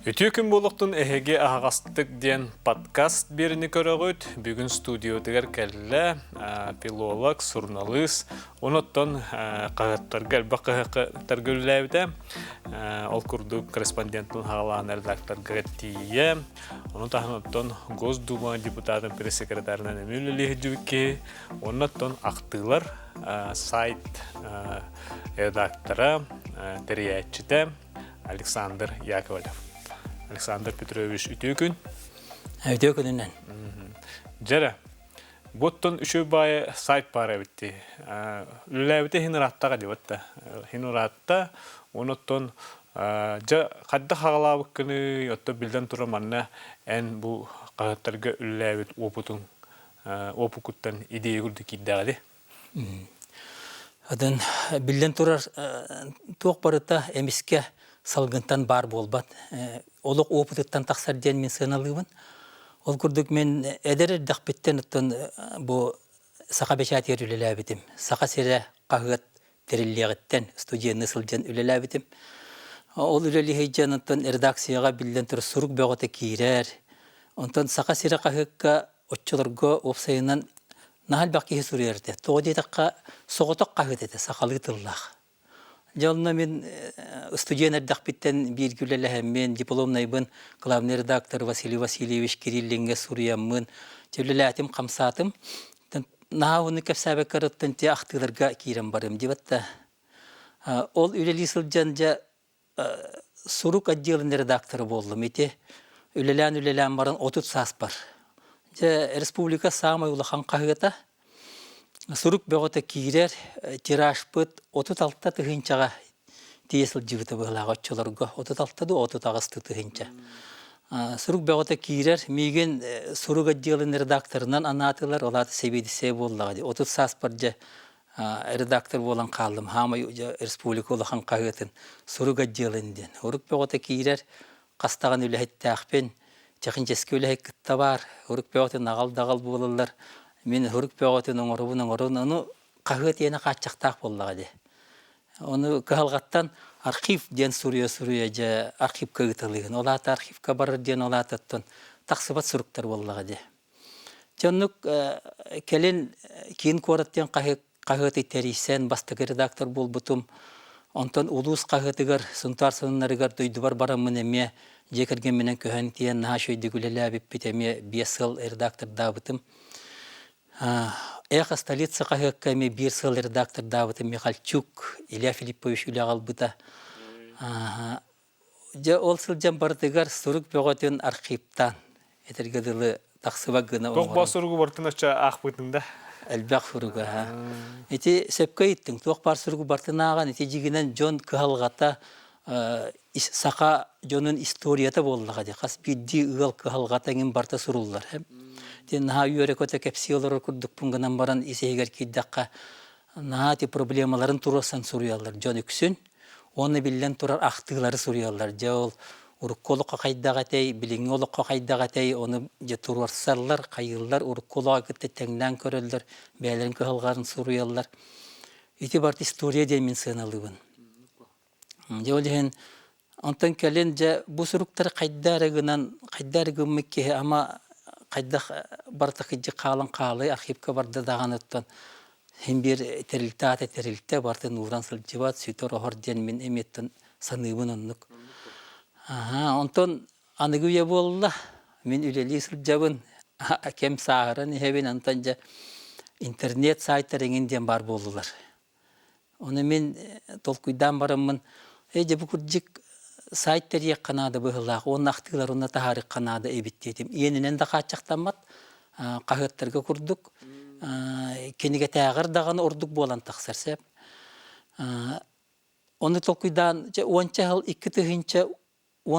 Үтүө күн буолуохтун эһиги аһаҕастык диэн подкаст биэrini көрөҕүт. Бүгүн студиятыгар кэллэ филолог, суруналыыс, онуттан хаһыаттарга элбэх хаһыаттарга үлэлээбитэ. Ол курдук корреспондентын хаалаан редакторга тиийэ. Ону таһынан оттон Госдума депутатын пресс-секретарынан эмиэ үлэлии сылдьыбыт киһи. Оннуттан ахтыылар сайт редактора, тэрийээччитэ Александр Яковлев. Александр Петрович, үтүө күн. Үтүө күнүнэн. Дьэрэ, буттун үчүгэй баайы сайт баар эбитти. Үлэлээбитэ иһин ырааттаҕа дии батта. Иһин ыраатта, онуттан дьэ хайдах хаҕалаабыккыный, оттон биллэн турар манна эн бу хаһыаттарга үлэлээбит уопутуҥ уопукуттан идея курдук киирдэҕэ дии. Атын биллэн турар туох барыта эмискэ салгынтан баар буолбат. Олох опытыттан тахсар диэн мин сыаналыыбын. Ол курдук мин эдэр эрдэхпиттэн оттон бу саха бэчээтигэр үлэлээбитим. Саха сирэ хаһыат тэриллиэҕиттэн студенныы сылдьан үлэлээбитим. Ол үлэлии сылдьан оттон редакцияҕа биллэн турар сурук бөҕөтө киирэр. Онтон Саха сирэ хаһыакка оччолорго уопсайынан наһаа элбэх киһи суруйар этэ. Тоҕо диэтэххэ, соҕотох хаһыат этэ, сахалыы тыллаах. Дьэ онно мин студент эрдэхпиттэн бииргэ үлэлэһэммин, дипломнайбын главный редактор Василий Васильевич Кириллиҥҥэ суруйаммын, үлэлээтим, хамсаатым. Наһаа уһуннук кэпсээбэккэ эрэ те ахтыыларга киирэн барым диэбэт да. Ол үлэлии сылдьан дьэ сурук отделын редактора буоллум. Ити үлэлээн-үлэлээн баран 30 сааспар. Дьэ, республика саамай улахан хаһыата. Сурук бөҕөтө киирэр, тиражпыт 36 тыһыынчаҕа тиийэ сылдьыбыта быһыылаах оччолорго. 36 дуу, 38 тыһыынча. Сурук бөҕөтө киирэр. Миигин сурук отделын редакторынан анаатылар. Ол аата сэбиэдиссэй буоллаҕа дии. 30 сааспар дьэ редактор буолан хааллым. Хаамай республика улахан хаһыатын сурук отделын диэн. Урук бөҕөтө киирэр, хастаҕын үлэһиттээхпин, техническэй үлэһит кытта баар. Урук бөҕөтүн аҕал-даҕал буолаллар. Мин урук бөҕөтүн оҥоробун оҥорон, ону хаһыат иэнэ хааччахтаах буоллаҕа дии. Ону кыһалҕаттан архив диэн суруйа-суруйа дьэ архивка ыыталыыгын. Ол аата архивка барар диэн ол аатыттан тахсыбат суруктар буоллаҕа дии. Дьэ оннук кэлин киин куорат диэн хаһыаты тэрийсэн бастакы редактор буолбутум. Онтон улуус хаһыатыгар Сунтаар сонуннарыгар дойдубар бараммын эмиэ дьиэ кэргэмминэн көһөн тиийэн наһаа үчүгэйдик үлэлээбиппит эмиэ 5 сыл редактордаабытым. Эхо столица хаһыакка эмиэ биир сыл редактордаабытым Михальчук Илья Филиппович үлэҕэ ылбыта. Дьэ ол сылдьан барытыгар сурук бөҕөтүн архивтаан этэргэ дылы тахсыбат гына Туох баар суругу барытын оччо аахпытын да? Элбэх суруга. Ити сөпкө ыйыттыҥ. Туох баар суругу барытын ааҕан ити дьигинэн дьон кыһалҕата саха дьонун историята буоллаҕа дии. Хас биирдии ыал кыһалҕата эҥин барыта суруллар. Ити наһаа үөрэ-көтө кэпсии олорор курдукпун гынан баран ис иһигэр киирдэххэ наһаа ити проблемаларын туруорсан суруйаллар дьон үксүн. Уонна биллэн турар ахтыылары суруйаллар. Дьэ ол урукку олоххо хайдах этэй, билиҥҥи олоххо хайдах этэй, ону дьэ туруорсаллар, хайыыллар, урукку олоҕу кытта тэҥнээн көрөллөр, бэйэлэрин кыһалҕаларын суруйаллар. Ити барыта история диэн мин сыаналыыбын. Дьэ ол иһин онтон кэлин дьэ бу суруктары хайда эрэ гынан, хайда эрэ гыммыт киһи ама хайдах барыта кыдьык хаалан хаалыы архивка барда даҕаны оттон Син биир тэрилтэ аата тэрилтэ барытын ууран сылдьыбат, сүтэр-оһор диэн мин эмиэттэн саныыбын оннук. Аһаа, онтон аныгы үйэ буолла, мин үлэлии сылдьабын, кэм сааһыран иһэбин, онтон дьэ интернет сайтар эҥин диэн баар буоллулар. Ону мин толкуйдаан бараммын, ээ дьэ бу кырдьык сайт тэрийиэххэ наада быһыылаах уонна ахтыылар уонна таһаарыахха наада эбит диэтим. Иэнинэн да хааччахтаммат, хаһыаттарга курдук кинигэтээҕэр даҕаны ордук буолан тахсар сөп. Ону толкуйдаан дьэ уонча сыл 2010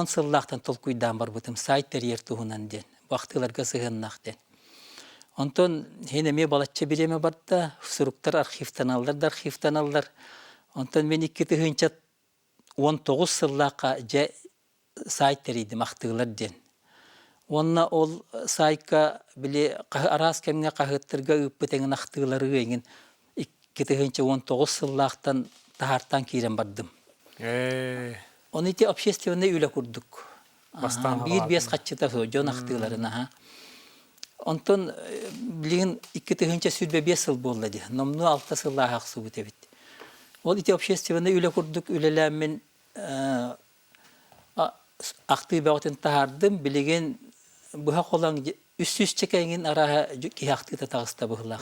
сыллаахтан толкуйдаан барбытым сайт тэрийэр туһунан диэн бу ахтыыларга сыһыаннаах диэн. Онтон иһин эмиэ балачча бириэмэ барда, суруктар архивтаналлар да архивтаналлар. Онтон мин 2019 сыллаахха дьэ сайт тэрийдим ахтыылар диэн. Уонна ол сайтка били араас кэмҥэ хаһыаттарга ыыппыт эҥин ахтыылары эҥин 2019 сыллаахтан таһаартаан киирэн бардым. Ону ити общественнай үлэ курдук. Бастаан Биир-биэс хаччыта суох дьон ахтыыларын аха. Онтон билигин 2025 сыл буолла дии. Номнуо алта сыллааһы ахсыбыт эбит. Ол ити общественнай үлэ курдук үлэлээммин ахтыы бөҕөтүн таһаардым. Билигин быһа холоҥ үс сүүсчэкэ эҥин арааһа киһи ахтыыта таҕыста быһыылаах.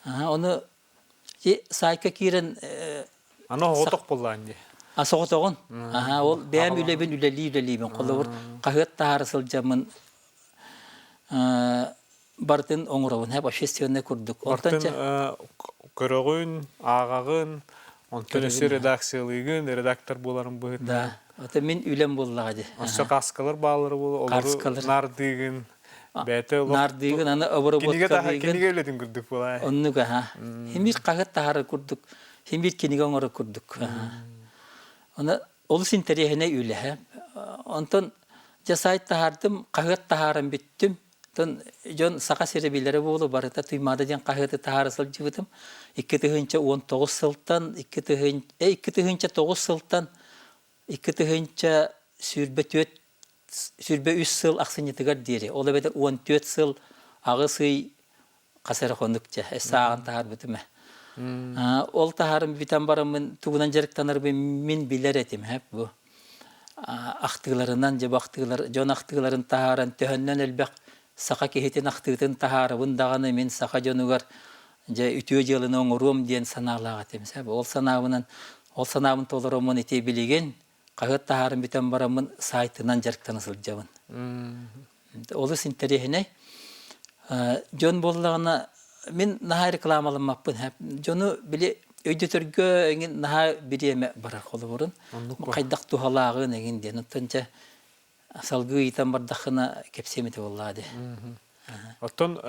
Ону саайка киирэн Аны оҕотох буоллаан дии. А соҕотоҕун. Аха, ол бэйэм үлэбин үлэлии-үлэлиибин. Холобур, хаһыат таһаара сылдьаммын барытын оҥоробун, общественнай курдук. Онтон көрөҕүн, ааҕаҕын, онтон өссө редакциялыыгын, редактор буоларын быһыытынан. Да, это мин үлэм буоллаҕа дии. Өссө кааскалар бааллара буолуо, олору наардыыгын, бэйэтэ олох Наардыыгын, аны обработкалыыгын. Кинигэ үлэтин курдук буолаа. Оннук аха. Химир хаһыат таһаарар курдук, химир кинигэ оҥорор курдук. Аны олус интэриэһинэй үлэ. Онтон дьэ сайт таһаардым, хаһыат таһааран бүттүм. Оттон дьон Саха сирэ билэрэ буолуо, барыта Туймаада диэн хаһыаты таһаара сылдьыбытым. 2019 сылтан, 2009 сылтан 2024 23 сыл ахсынньытыгар диэри, ол эбэтэр 14 сыл аҕыс ый хас эрэ хонук дьэ, сааҕын таһаарбытым ээ. Ол таһаарым бүтэн бараммын тугунан дьарыктанарбын мин билэр этим һэп бу. Ахтыыларынан дьэ бу ахтыылар дьон ахтыыларын таһааран төһөннөн элбэх саха киһитин ахтыытын таһаарабын даҕаны мин саха дьонугар дьэ үтүө дьыаланы оҥоруом диэн санаалаах этим сөп. Ол санаабынан ол санаабын толороммун ити билигин хаһыат таһааран бүтэн бараммын сайтынан дьарыктана сылдьабын. Олус интэриэһинэй. Дьон буоллаҕына мин наһаа рекламаламмаппын. Дьону били өйдөтөргө эҥин наһаа бириэмэ барар холобурун. Хайдах туһалааҕын эҥин диэн. Оттон дьэ салгыы ыйытан бардаххына кэпсиэм этэ буоллаа дии. Оттон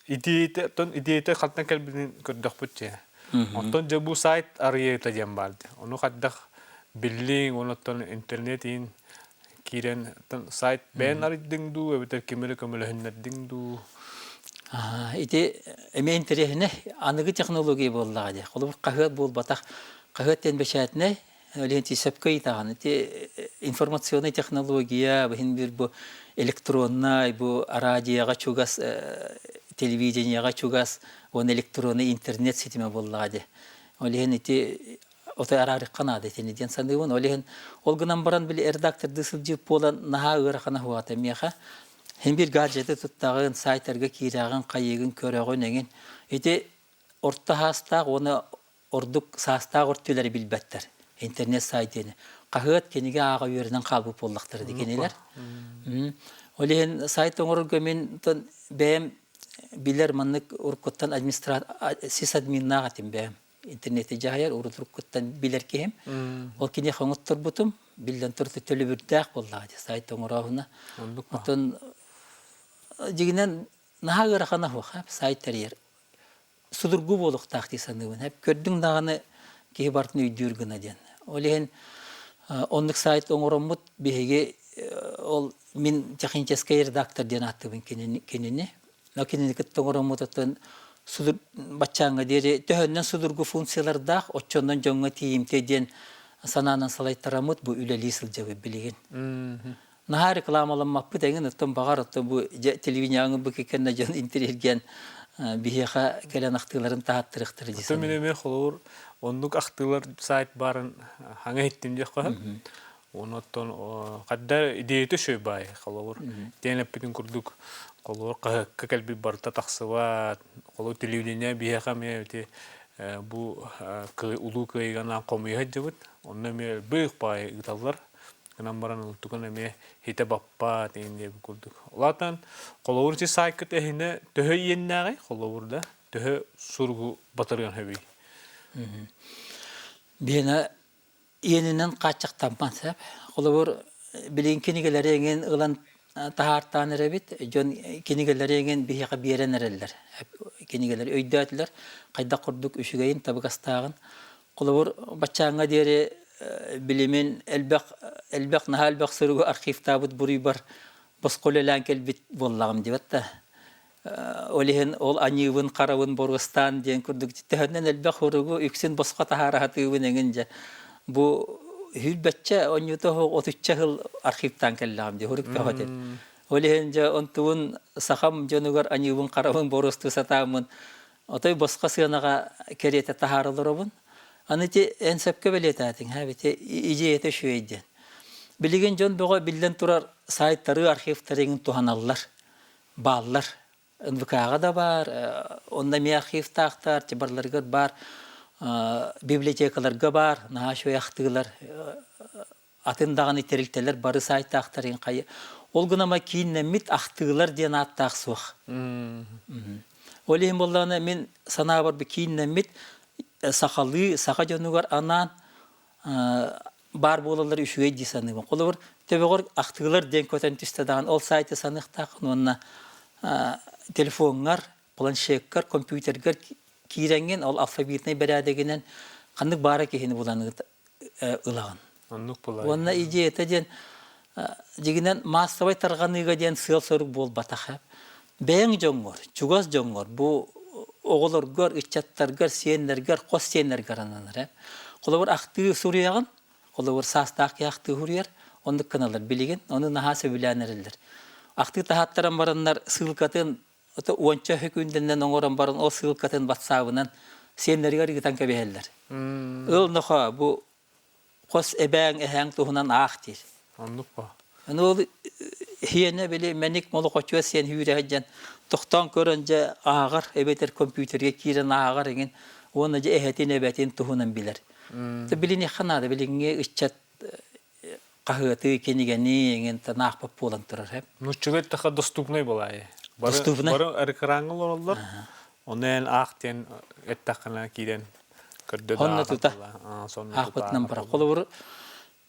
идеята, оттон идеята хантан кэлбитин көрдөхпүт дии. Оттон дьэ бу сайт арыйыыта диэн баар дии. Ону хайдах биллиҥ, онуттан интернет иин киирэн сайт бэйэн арыйдыҥ дуу, эбэтэр ким эрэ көмөлөһүннэрдиҥ дуу? Ити эмиэ интэриэһинэй аныгы технология буоллаҕа дии. Холобур, хаһыат буолбатах. Хаһыат диэн бэчээтинэй, Леонтий сөпкө ыйытаҕын. Ити информационнай технология, бу бир бу электроннай, бу радиоҕа чугас, телевидениеҕа чугас, уонна электронный интернет ситимэ буоллаҕа дии. Ол иһин ити отой араарыахха наада итини диэн саныыбын. Ол иһин ол гынан баран били редактордыы сылдьыбыт буолан наһаа ыарахана суоҕа миэхэ. Һин бир гаджеты туттаҕын, сайтарга киирэҕин, хайыыгын, көрөҕүн эҥин. Ити орто саастаах уонна ордук саастаах өртүлэри билбэттэр. Интернет сайт диэни. Хаһыат, кинигэ ааҕа үөрэнэн хаалбыт буоллахтара дии кинилэр. Ол иһин сайт оҥорорго мин бэйэм билэр маннык уруккуттан администратор сисадминнаах этим бэйэм. Интернети дьаһайар урут уруккуттан билэр киһим. Ол киниэхэ оҥотторбутум. Биллэн турар төлөбүрдээх буоллаҕа дии сайт оҥорооһуна. Оттон дьигинэн наһаа ыарахана суох сайт тэрийэр. Судургу буолуохтаах дии саныыбын. Көрдүҥ даҕаны киһи барытын өйдүүр гына диэн. Ол иһин оннук сайт оҥороммут биһиги ол мин техническэй редактор диэн ааттыыбын кинини. Но кинини кытта оҥороммут оттон судур баччааҥҥа диэри төһөннөн судургу функциялардаах, оччонон дьоҥҥо тиийимтиэ диэн санаанан салайтараммыт бу үлэлии сылдьабыт билигин. Наһаа рекламаламмаппыт эҥин, оттон баҕар оттон бу телевидениеҕа бу кэннэ дьон интэриэһиргээн биһиэхэ кэлэн ахтыыларын таһааттарыахтара дии саныыбын. Мин эмиэ холобур оннук ахтыылар сайт баарын хаҥа иһиттим диэххэ сөп. Онуоттан хадда идеята үчүгэй баай холобур диэн эппитин курдук холобур хаһыакка кэлбит барыта тахсыбат холобур телевидение биһиэхэ эмиэ ити бу улуу кыайыганан хомуйа сылдьыбыт онно эмиэ элбэх баай ыыталлар гынан баран онтукун эмиэ хитэ баппаат иин диэбит курдук. Улаатан холобур ити саайкыт эһинэ төһө иэннээҕий холобур да төһө суругу батарыан сөбүй? Биэнэ иэнинэн хааччахтаммат сөп. Холобур билигин кинигэлэри эҥин ылан таһаартаан эрэбит, дьон кинигэлэри эҥин биһиэхэ биэрэн эрэллэр. Кинигэлэр өйдөөтүлэр, хайдах курдук үчүгэйин, табыгастааҕын. Холобур, баччааҥҥа диэри билимин элбэх, элбэх, наһаа элбэх суругу архивтаабыт буруйбар босхо үлэлээн кэлбит буоллаҕым диэбэт да. Ол иһин ол аньыыбын, харабын боруостаан диэн курдук төһөннөн элбэх суругу үксүн босхо таһаара сатыыбын эҥин дьэ. Бу Сүүрбэччэ онньута отучча сыл архивтаан кэллэҕим дии, хурук бөҕөтүн. Ол иһин дьэ онтубун сахам дьонугар аньыыбын-харабын боруостуу сатааммын отой босхо сыанаҕа кэриэтэ таһаара олоробун. Аны ити эн сөпкө бэлиэтээтиҥ, һэ ити идеята үчүгэй диэн. Билигин дьон бөҕө биллэн турар сайтары, архивтары иҥин туһаналлар, бааллар. НВК-ҕа да баар, онно эмиэ архивтаахтар, барыларыгар баар, библиотекаларга баар, наһаа үчүгэй ахтыылар, атын даҕаны тэрилтэлэр бары сайтаахтар хайа. Ол гынан кииннэммит ахтыылар диэн ааттаах суох. Ол иһин буоллаҕына мин санаабар бу кииннэммит сахалыы, саха дьонугар анаан баар буолаллар үчүгэй дии саныыбын. Холобур, төбөҕөр ахтыылар диэн көтөн түстэ даҕаны ол сайты саныахтааххын уонна телефоҥҥар, планшеккар, компьютергар киирэҥҥин ол алфавитнай бэрээдэгинэн ханнык баара киһини булан ылаҕын. Оннук булай. Уонна идеята диэн дьигинэн маассабай тарҕаныыга диэн сыал-сорук буолбатах. Бэйэҥ дьоҥҥор, чугас дьоҥҥор, бу оҕолоргор, ыччаттаргар, сиэннэргэр, хос сиэннэргэр ананар. Холобур, ахтыы суруйаҕын, холобур, саастаах киһи ахтыы суруйар, оннук гыналлар билигин, ону наһаа сөбүлээн эрэллэр. Ахтыы таһааттаран бараннар ссылкатын уонча сөкүүндэнэн оҥорон баран ол ссылкатын ватсабынан сиэннэригэр ыытан кэбиһэллэр. Ыл нохоо, бу хос эбээҥ эһээҥ туһунан аах диир. Оннук ба. Аны ол хиэнэ били мэник молохочуо сиэн хүүрэ сылдьан тохтоон көрөн дьэ ааҕар эбэтэр компьютерга киирэн ааҕар эҥин уонна дьэ эһэтин эбэтин туһунан билэр. Билиниэххэ наада билиҥҥи ыччат хаһыаты, кинигэни эҥин танаахпат буолан турар эп. Нууччалыы эттэххэ доступный буолаайы. Доступный. Бары экраҥҥа олороллор. Ону эн аах диэн эттэххинэ киирэн көрдө да Онно тута аахпытынан барар. Холобур,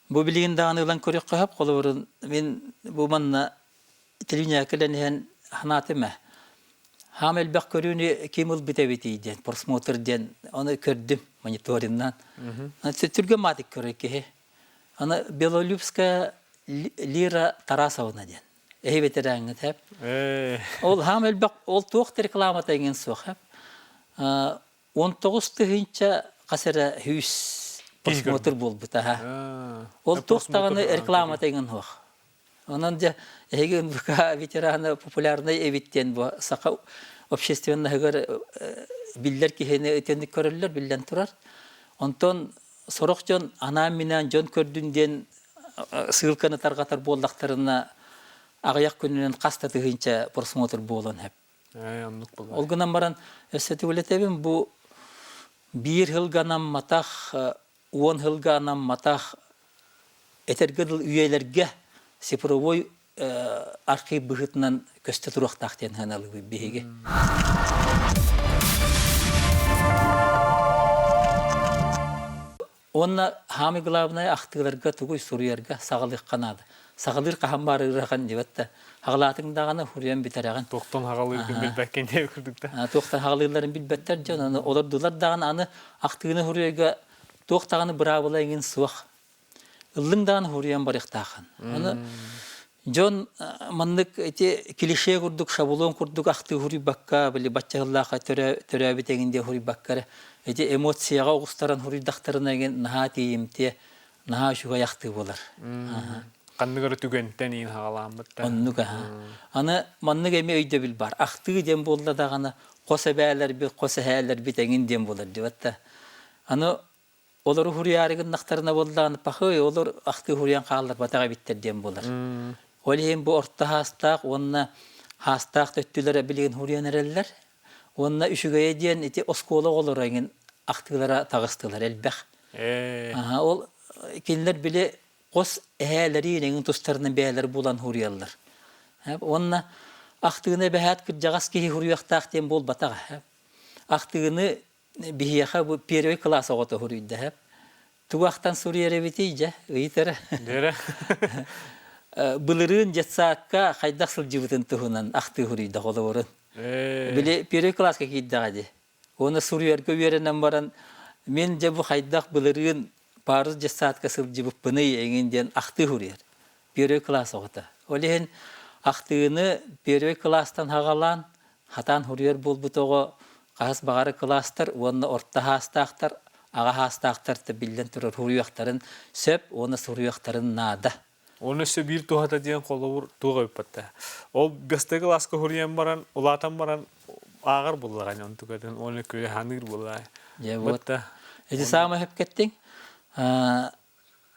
бу билигин даҕаны ылан көрүөххэ сөп. Холобур, мин бу манна телевидение кэлэн иһэн санаатым ээ. Хаам элбэх көрүүнү ким ылбыт эбитий диэн, просмотр диэн, ону көрдүм мониториннан. Түргэн маатык көрөр киһи. Аны Белолюбская Лира Тарасовна диэн. Эһи ветерааҥҥыт хэп. Ол хаам элбэх, ол туох да рекламата эҥин суох хэп. 19 тыһыынча хас эрэ сүүс просмотр буолбута ха. Ол туох даҕаны рекламата эҥин суох. Онон дьэ эһиги НВК ветерана популярнай эбит диэн бу саха общественноһыгар биллэр киһини итинник көрөллөр биллэн турар. Онтон сорох дьон анаан-минээн дьон көрдүн диэн ссылканы тарҕатар буоллахтарына аҕыйах күнүнэн хас да тыһыынча просмотр буолан сөп. Ол гынан баран өссө түгүлэтэбин бу биир сылга анамматах, 10 сылга анамматах этэргэ дылы үйэлэргэ цифровой архив быһыытынан көстө туруохтаах диэн сыаналыыбыт биһиги. Уонна самый главное ахтыыларга тугуй суруйарга саҕалыахха наада. Саҕалыыр хаһан баар ыарахан диэбэт да. Хаҕалаатыҥ даҕаны суруйан бүтэрэҕин. Туохтан хаҕалыыргын билбэккин диэ курдук да. Туохтан хаҕалыылларын билбэттэр дьон аны олордулар даҕаны аны ахтыыны суруйарга туох даҕаны быраабыла эҥин суох. Ыллыҥ даҕаны суруйан барыахтааххын. Аны дьон маннык ити клише курдук, шаблон курдук ахтыы суруйбакка, били бачча сыллаахха төрөөбүт эҥин диэн суруйбакка эрэ ити эмоцияҕа оҕустаран суруйдахтарына эҥин наһаа тиийимтиэ, наһаа үчүгэй ахтыы буолар. Ханнык эрэ түгэнтэн иин хаҕалааммыт Оннук аха. Аны маннык эмиэ өйдөбүл бар. Ахтыы диэн буолла даҕаны хос эбээлэрбит, хос эһээлэрбит эҥин диэн буолар диэбэт да. Аны Олору суруйаары гыннахтарына буоллаҕына, пахый, олор ахтыы суруйан хаалларбатах эбиттэр диэн буолар. Ол иһин бу орто хаастаах уонна хаастаах төттүлэрэ билигин суруйан эрэллэр. Уонна үчүгэйэ диэн ити оскуола оҕолоро эҥин ахтыылара таҕыстылар элбэх. Аха, ол кинилэр били хос эһээлэриин эҥин тустарынан бэйэлэр булан суруйаллар. Уонна ахтыыны эбэһээт кырдьаҕас киһи суруйуохтаах диэн буолбатах. Ахтыыны биһиэхэ бу первый класс оҕото суруйда һэп. Тугу ахтан суруйар эбитий дьэ, ыйытара. Дөрө. Былырыын детсадка хайдах сылдьыбытын туһунан ахтыы суруйда холобурун. Били первый класска киирдэҕэ дии. Уонна суруйарга үөрэнэн баран мин дьэ бу хайдах былырыын парус детсадка сылдьыбыппыный эҥин диэн ахтыы суруйар. Первый класс оҕото. Ол иһин ахтыыны первый класстан хаҕалаан Хатаан суруйар буолбут оҕо хаһыс баҕары кылаастар уонна орто хаастаахтар. Аҕа саастаахтар да биллэн турар суруйуохтарын сөп уонна суруйуохтарын наада. Оны өссө биир туһата диэн холобур туох эбиппатта. Ол бастакы кылааска суруйан баран, улаатан баран ааҕар буллаҕа онтукатын уонна күлэ ханыыр буоллаҕа. Дьэ вот. Ити саамай сөпкөттүҥ.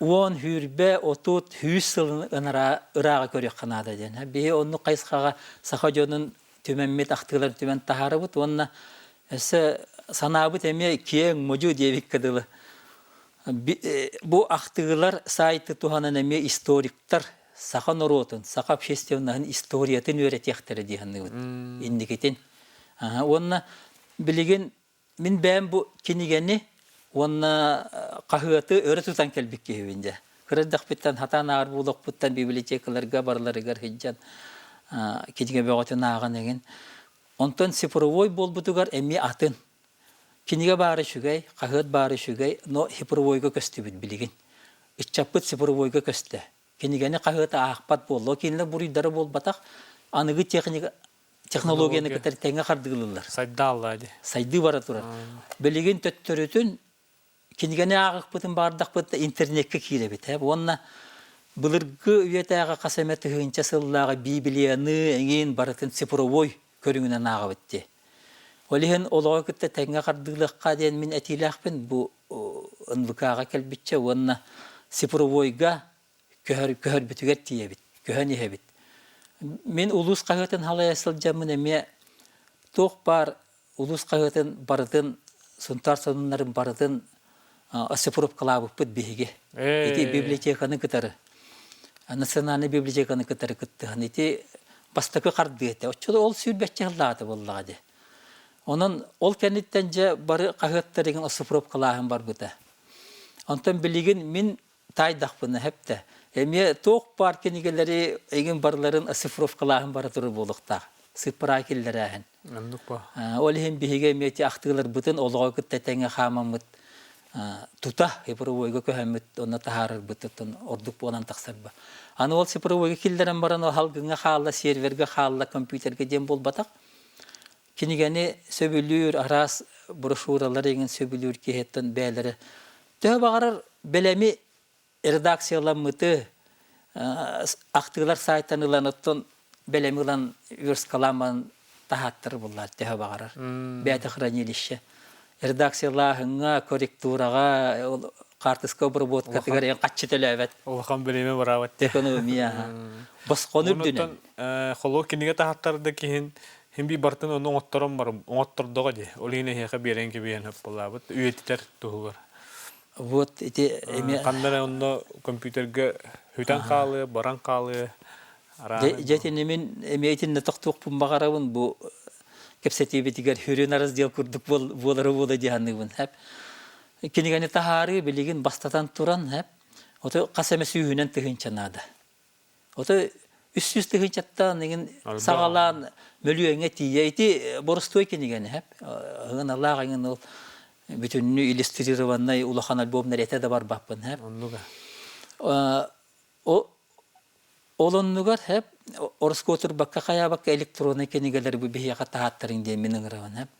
Уон, сүүрбэ, 30, 100 сылын ырааҕы көрүөххэ наада диэн. Биһи оннук хайысхаҕа саха дьонун түмэммит, ахтыыларын түмэн таһаарабыт уонна өссө санаабыт эмиэ киэҥ, модьу диэбиккэ дылы. Бу ахтыылар сайты туһанан эмиэ историктар саха норуотун, саха общественноһын историятын үөрэтиэхтэрэ дии саныыбыт инникитин. Уонна билигин Мин бэйэм бу кинигэни уонна хаһыаты өрө тутан кэлбит киһибин дьэ. Кыра эрдэхпиттэн хатаан ааҕар буолуохпуттан библиотекаларга барыларыгар сылдьан кинигэ бөҕөтүн ааҕан эҥин. Онтон цифровой буолбутугар эмиэ атын. Кинигэ баара үчүгэй, хаһыат баара үчүгэй, но цифровойга көстүбүт билигин. Ыччаппыт цифровойга көстө. Кинигэни хаһыаты аахпат буолла. Кинилэр буруйдара буолбатах. Аныгы техника технологияны кытары тэҥҥэ хардыылыыллар. Сайдааллаа дии. Сайдыы бара турар. Билигин төттөрүтүн кинигэни ааҕыахпытын баҕардахпыт интернеккэ киирэбит. Уонна былыргы үйэтээҕи хас эмэ тыһыынча сыллааҕы Библияны эҥин барытын цифровой көрүҥүнэн ааҕабыт дии. Ол иһин олоҕу кытта тэҥҥэ хардыылыахха диэн мин этиилээхпин бу НВК-ҕа кэлбиччэ уонна цифровойга көһөр, көһөрбүтүгэр тиийэбит, көһөн иһэбит. Мин улуус хаһыатын халайа сылдьаммын эмиэ туох баар улуус хаһыатын барытын, Сунтаар сонуннарын барытын оцифровкалаабыппыт биһиги. Ити библиотеканы кытары, национальнай библиотеканы кытары кыттыһан ити бастакы хардыы этэ. Оччолор ол сүүрбэччэ сыллааҕыта буоллаҕа дии. Онон ол кэнниттэн дьэ бары хаһыаттар игин оцифровкалааһын барбыта. Онтон билигин мин таайдахпына сөптө. Эмиэ туох баар кинигэлэри эйигин барыларын оцифровкалааһын бара турар буолуохтаах. Сыыппара киллэрээһин. Оннук ба. Ол иһин биһиги эмиэ ити ахтыыларбытын олоҕу кытта тэҥҥэ хаамаммыт тута цифровойга көһөммүт онно таһаарарбыт ордук буолан тахсарба. Аны ол цифровойга киллэрэн баран ол халгыҥҥа хаалла, сервергэ хаалла, компьютерга диэн буолбатах. Кинигэни сөбүлүүр, араас брошюралар эҥин сөбүлүүр киһиттэн бэйэлэрэ төһө баҕарар бэлэми редакцияламмыты ахтыылар сайтан ылан оттон бэлэми ылан версткалаан таһааттар буллар төһө баҕарар бэйэтэ хранилище редакциялааһыҥҥа корректураҕа хаартыска обработкатыгар эн хаччы төлөөбөт улахан бириэмэ бараабат экономия босхону үрдүнэн холуо кинигэ таһаттарда киһин Хин би бартын ону оҥотторон барым, оҥоттордоҕо дии. Ол иһин эһиэхэ биэрэн кэбиһэн хөп үйэтитэр туһугар. Вот ити эмиэ Ханна эрэ онно компьютерга хүтэн хаалыа, баран хаалыа. Дьэ итини мин эмиэ итиннэ тохтуохпун баҕарабын бу кэпсэтиибитигэр хүрүн раздел курдук буолары буола дии саныыбын. Кинигэни таһаарыы билигин бастатан туран, ото хас эмэ сүүһүнэн тыһыынча наада. Ото 300 тыһыынчаттан игин саҕалаан мөлүйүөҥҥэ тиийэ ити боростуой кинигэни хэп ыҥыналаах иҥин ол бүтүннүү иллюстрированнай улахан альбомнар этэ да барбаппын хэп Оннуга. Ол оннугар хэп ороскуотурбакка хайаабакка электроннай кинигэлэри бу биһиэхэ таһааттарыҥ диэн мин ыҥырабын хэп.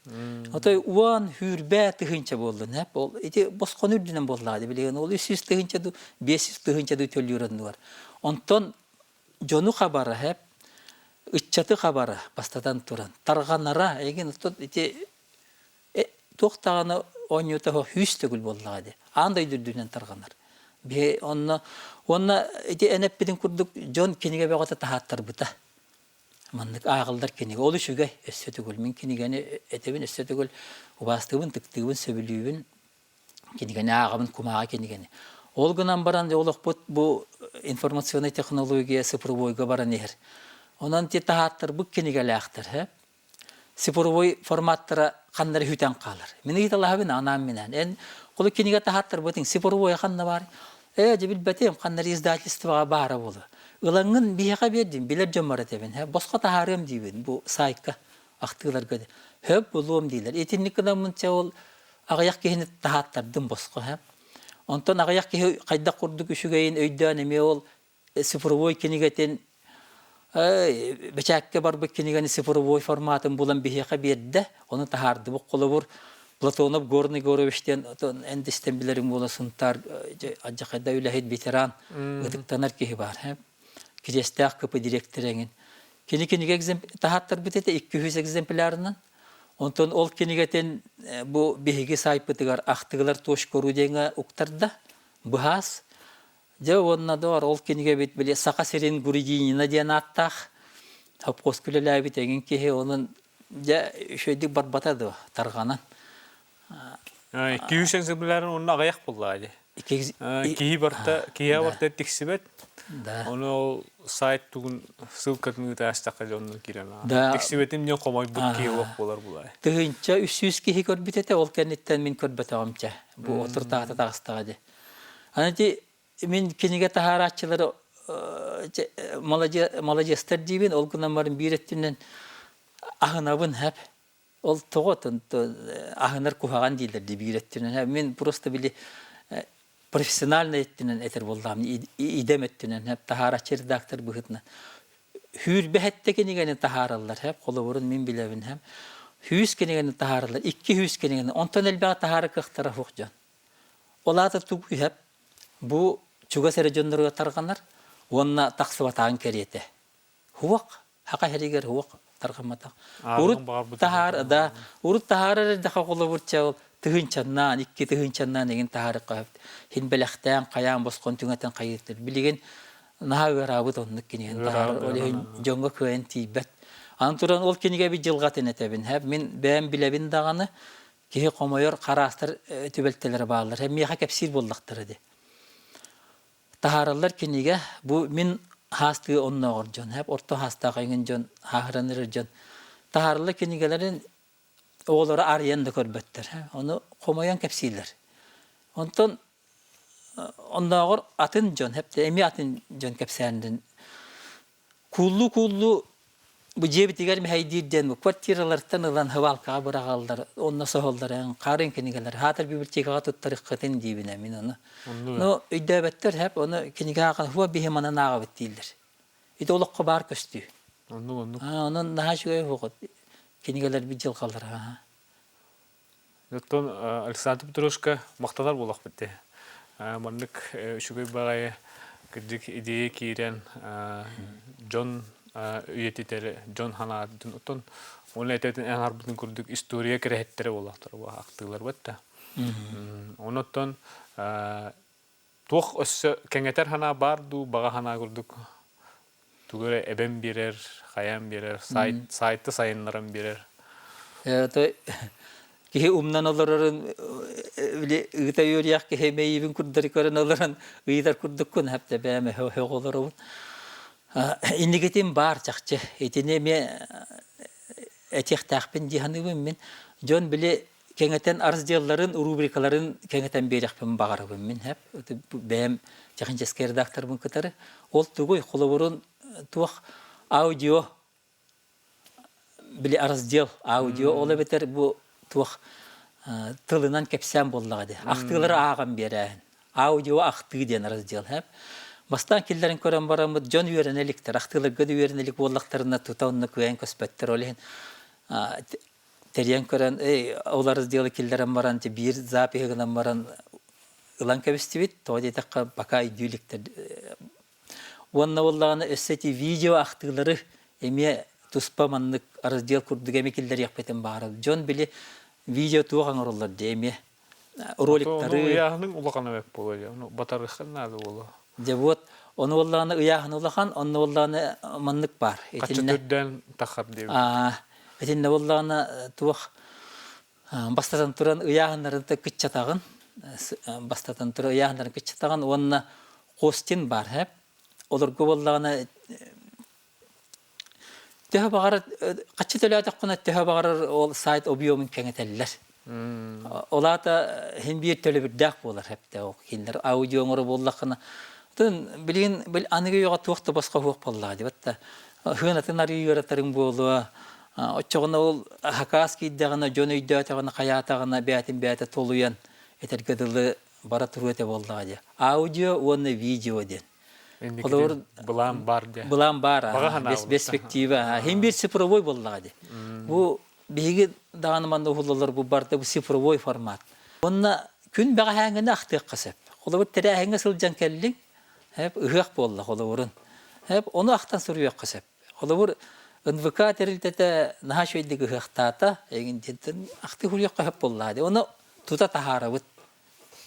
Отой уон сүүрбэ тыһыынча буоллун хэп. Ол ити босхону үрдүнэн буоллаҕа дии билигин ол 300 тыһыынча дуу 500 тыһыынча дуу төлүүр оннугар. Онтон дьону хабара хэп, ыччаты хабара бастатан туран тарҕанара эйигин оттон ити туох даҕаны оонньуута суох сүүс төгүл буоллаҕа дии. Аан дойду үрдүнэн тарҕанар. Биһи онно уонна ити эн эппитин курдук дьон кинигэ бөҕөтө таһааттарбыта. Маннык ааҕыллар кинигэ. Ол үчүгэй өссө төгүл. Мин кинигэни этэбин өссө төгүл убаастыыбын, тыктыыбын, сөбүлүүбүн. Кинигэни ааҕабын, кумааҕы кинигэни. Ол гынан баран олохпут бу информационнай технология цифровойга баран иһэр. Онон ти таһааттарбыт кинигэлээхтэр, һэ? Цифровой форматтара ханнары хүтэн хаалар. Мин ыйыталаһабын анаан-минээн. Эн холу кинигэ таһааттарбытыҥ цифровой ханна баар? Ээ, дьэ билбэтим, ханнары издательствоҕа баара буолуо. Ылаҥҥын биһиэхэ биэрдим, билэр дьоммор этэбин, һэ, босхо таһаарыам диибин бу сайтка ахтыыларга. Хөп булуом диилэр. Итинник гынаммын чэ ол аҕыйах киһини таһааттардым босхо, һэ. Онтон аҕыйах киһи хайдах курдук үчүгэйин өйдөөн эмиэ ол цифровой кинигэтин бэчээккэ барбыт кинигэни цифровой форматын булан биһиэхэ биэрдэ, ону таһаардыбыт холобур. Платонов Горный Егорович диэн эн истэн билэриҥ буола Сунтаар алдьархайда үлэһит ветеран ытыктанар киһи баар. Кириэстээх КП директора эҥин. Кини кинигэ таһааттарбыт этэ 200 экземплярынан. Онтон ол кинигэтин бу биһиги саайпытыгар ахтыгылар точка.ру диэҥҥэ уктарда. Быһаас. Дьэ уонна доор ол кинигэбит били Саха сирин Гуридинина диэн ааттаах совхозка үлэлээбит эҥин киһи онон дьэ үчүгэйдик барбата дуо тарҕанан. 200 экземплярын уонна аҕыйах буоллаҕа дии. Киһи барта киһи барта тиксибэт. Ону ол сайт тугун ссылкатын ыытаастахха дьонно киирэн тиксибэтим диэн хомойбут киһи олох буолар булай. 1300 киһи көрбүт этэ ол кэнниттэн мин көрбөтөҕүм чэ. Бу отуртаата таҕыстаҕа дии. Аны ити мин кинигэ таһаарааччылары маладьыастар диибин, ол гынан баран биир өттүнэн аһынабын хэп. Ол тоҕо аһынар куһаҕан дииллэр дии биир өттүнэн. Мин просто били профессиональный өттүнэн этэр буоллаҕым, идэм өттүнэн таһаарааччы редактор быһыытынан. Хүүрбэһэттэ кинигэни таһаараллар, хэп, холобурун мин билэбин, хэп. Хүүс кинигэни таһаараллар, 200 кинигэни, онтон элбэҕи таһаара кыахтара суох дьон. Ол аата тугу үһэп бу чугас эрэ дьонноругар тарҕанар уонна тахсыбатаҕын кэриэтэ. Хуох, хака иһэригэр хуох тарҕамматах. Урут таһаар да, урут таһаарар эрдэхэ холобур чэ тыһыынчаннаан, икки тыһыынчаннаан игин таһаарыкка хин бэлэхтээн, хайаан босхон түҥэтэн хайыытыр. Билигин наһаа ыараабыт оннук кинигэни таһаарар. Ол иһин дьоҥҥо кыайан тиийбэт. Аны туран ол кинигэбит дьылҕатын этэбин. Мин бэйэм билэбин даҕаны, киһи хомойор, хараастар түбэлтэлэрэ бааллар. Миэхэ кэпсиир буоллахтара дии. Таһаараллар кинигэ бу мин хаастыы оннооҕор дьон, орто хаастаах эҥин дьон, хааһыран эрэр дьон таһаараллар кинигэлэрин оҕолоро арыйан да көрбөттөр. Ону хомойон кэпсииллэр. Онтон оннооҕор атын дьон, эмиэ атын дьон кэпсээнин Кууллуу-кууллуу бу дьиэбитигэр мэһэйдиир диэн бу квартиралартан ылан хыбаалкаҕа быраҕаллар, онно соһоллор, хаарын кинигэлэр, хаатар библиотекаҕа туттарыаххытын диибин мин ону. Ну, өйдөөбөттөр хэп, ону кинигэ ааҕан, хуа биһи манан ааҕабыт дииллэр. Ити олоххо баар көстүү. Оннук, оннук. Онон наһаа үчүгэй буолуоххут кинигэлэрбит дьылҕалара. Оттон Александр Петровичка махтанар буолахпыт дии. Маннык үчүгэй баҕайы кырдьык идея киирэн дьон үйэтитэр, дьон санаатын оттон ол этэтин эн арбытын курдук история кэрэһиттэрэ буоллахтар бу ахтыылар бат Онон туох өссө кэҥэтэр санаа баар дуу, баҕа санаа курдук тугу эрэ эбэн биэрэр, хайаан биэрэр, сайт, сайты сайыннаран биэрэр. Киһи умнан олорорун били ыыта үөрүйэх киһи мэйиибин курдары көрөн олорон ыйытар курдуккун хэптэ бэйэм өһөх олоробун. Инникитин баар чахчы. Итини эмиэ этиэхтээхпин дии саныыбын мин. Дьон били кэҥэтэн разделларын, рубрикаларын кэҥэтэн биэриэхпин баҕарабын мин хэп. Бэйэм техническэй редакторбын кытары. Ол тугуй, холобурун туох аудио били раздел аудио ол эбэтэр бу туох тылынан кэпсээн буоллаҕа дии. Ахтыылары ааҕан биэрээһин. Аудио ахтыы диэн раздел хэп. Бастаан киллэрин көрөн бараммыт дьон үөрэнэ иликтэр, ахтыыларга да үөрэнэ илик буоллахтарына тута онно кыайан көспөттөр. Ол иһин тэрийэн көрөн, эй, ол разделы киллэрэн баран, биир запиһы гынан баран ылан кэбистибит. Тоҕо диэтэххэ, пока өйдүү иликтэр. Уонна буоллаҕына өссө ити видео ахтыылары эмиэ туспа маннык раздел курдук эмиэ киллэриэхпитин баҕарабыт. Дьон били видео туох оҥороллор дии эмиэ роликтары. Ону ыйааһының улахан эбэт буолуо дии. Ону батарыаххын наада буолуо. Дьэ вот, ону буоллаҕына ыйааһын улахан, онно буоллаҕына маннык баар. Итиннэ үрдээн тахар диэбит. Итиннэ буоллаҕына туох бастатан туран ыйааһыннарын кыччатаҕын, бастатан туран ыйааһыннарын кыччатаҕын уонна хостин баар хэп. Олорго буоллаҕына төһө баҕарар хаччы төлөөтөххүнэ төһө баҕарар ол сайт объемун кэҥэтэллэр. Ол аата хин биир төлөбүрдээх буолар хэптэ ол кинилэр аудио оҥоро буоллаххына Тын билигин аныгы үйэҕэ туох да босхо суох буоллаҕа дии батта хыанатын арыы ыаратарыҥ буолуо оччоҕуна ол хакаас киирдэҕинэ дьон өйдөөтөҕүнэ хайаатаҕына бээтин бээтэ толуйан этэргэ дылы бара туруо этэ буоллаҕа дии аудио уонна видео диэн Холобур былаан баар дии былаан баар перспектива хин биир цифровой буоллаҕа дии бу. Биһиги даҕаны манна уһуллалар бу барыта бу цифровой формат. Уонна күн бэҕэһээҥҥини ахтыахха сөп. Холобур, тэрээһиҥҥэ сылдьан кэллиҥ, ыһыах буолла холобурун. Ону ахтан суруйуохха сөп. Холобур, НВК тэрилтэтэ наһаа үчүгэйдик ыһыахтаата, эйигин диэнтэн ахтыы суруйуохха сөп буоллаа дии. Ону тута таһаарабыт.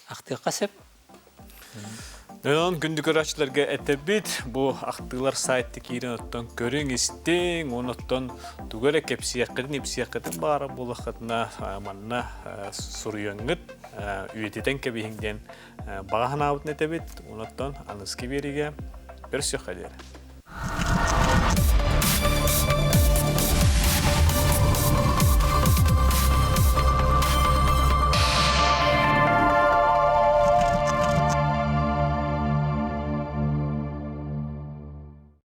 Ахтыахха сөп. Онон күндү көрөөччүлэргэ этэбит, бу ахтыылар сайтты киирэн оттон көрүҥ, истиҥ, оттон тугу эрэ кэпсиэххитин, ипсиэххитин баара буоллаххытына манна суруйаҥҥыт, үйэтитэн кэбиһиҥ диэн баҕа санаабытын этэбит. Онон аныгыскы биэриигэ көрсүөххэ диэри.